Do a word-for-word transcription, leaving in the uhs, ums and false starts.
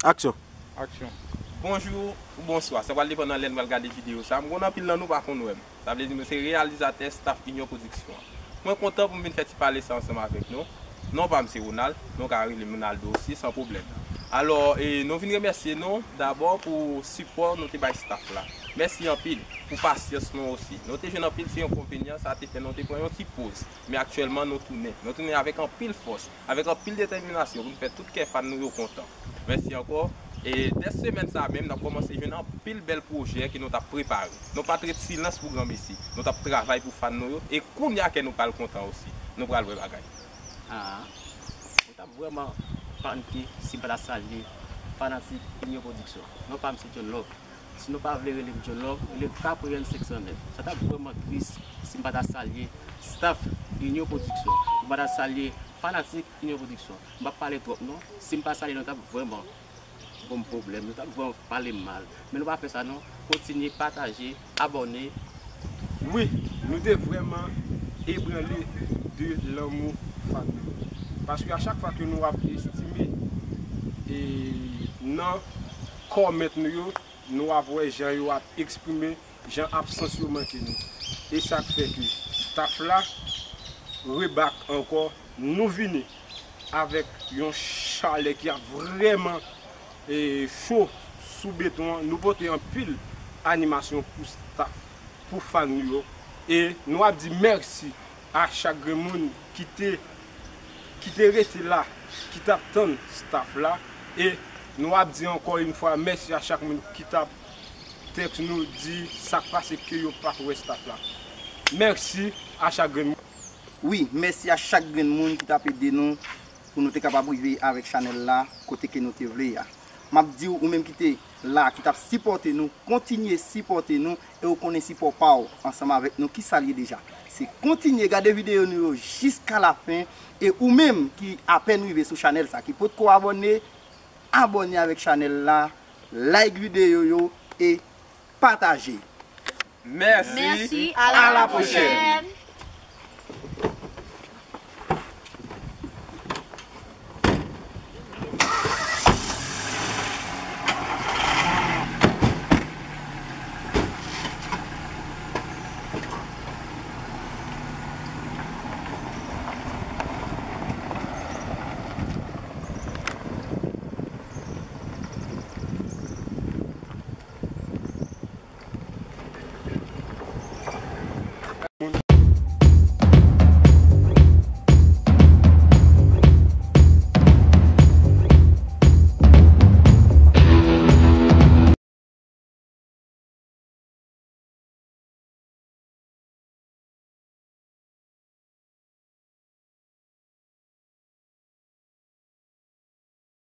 Aksyon. Aksyon. Bonjou ou bonswa, sa pral depann nan lè n pral gade videyo sa. M konn anpil nan nou pa konn wè m. Sa vle di nou se reyalizatè staff Inyon Pwodiksyon an. Mwen kontan pou m vin fè ti pale sa ansanm avèk nou. Non pa m se Ronald, nou ka rele m Ronaldo osi san pwoblèm. Alò, e, nou vin remèsye nou dabò pou sipò nou te bay staff la. Mèsi anpil pou pasyans nou osi. Nou te jwenn anpil ti enkonvenyan, sa te fè nou te pran yon ti poz. Men aktyèlman nou tounen. Nou tounen avèk anpil fòs, avèk anpil detèminasyon pou n fè tout kè fan nou yo kontan. Mèsi ankò. E dè semèn sa menm, n ap kòmanse jwenn anpil bèl pwojè ke nou t ap prepare. Nou pa t ret silans pou granmesi. Nou t ap travay pou fan nou yo. E kounye a kè nou pral kontan osi. Nou pral wè bagay. Ah, mwen t ap vrèman panike si m pa ta salye fanatik Inyon Pwodiksyon. Non pa m se John Love. Si nou pa vle rele m John Love, rele m Caprian senk san nèf. Sa t ap vrèman tris si m pa ta salye staff Inyon Pwodiksyon. M pa ta salye fanatik Inyon Pwodiksyon. M p ap pale twòp non. Si m pa salye nou, t ap vrèman ban m pwoblèm. Nou t ap vrèman pale m mal. Men nou pa fè sa non. Kontinye pataje, abòne. Wi, nou te vrèman ebranle de lanmou fan nou. Paske a chak fwa ke nou ap estime e nan kòmèt nou yo, nou ap wè jan yo ap eksprime, jan absans yo manke nou. E sa k fè ke staff la rebak ankò, nou vini avèk yon chalè ki ap vrèman e, cho sou beton an. Nou pote anpil animasyon pou staff, pou fan nou yo. E nou ap di mèsi a chak grenn moun ki te ki te rete la, ki t ap tann staff la. E nou ap di ankò yon fwa mèsi a chak moun ki t ap tèks nou, di sa k pase ke yo pa t wè staff la. Mèsi a chak grenn moun. Wi, mèsi a chak grenn moun ki t ap ede nou pou nou te kapab rive avèk chanèl la kote ke nou te vle a. M ap di w, ou menm ki te la, ki t ap sipòte nou, kontinye sipòte nou e ou konnen sipò pa w ansanm avèk nou ki sa l ye deja. Se kontinye gade videyo nou yo jiska lafen e ou menm ki apèn rive sou chanèl sa ki potko abòne, abòne avèk chanèl la, like videyo yo e pataje. Mèsi. Mèsi, a la pwochèn.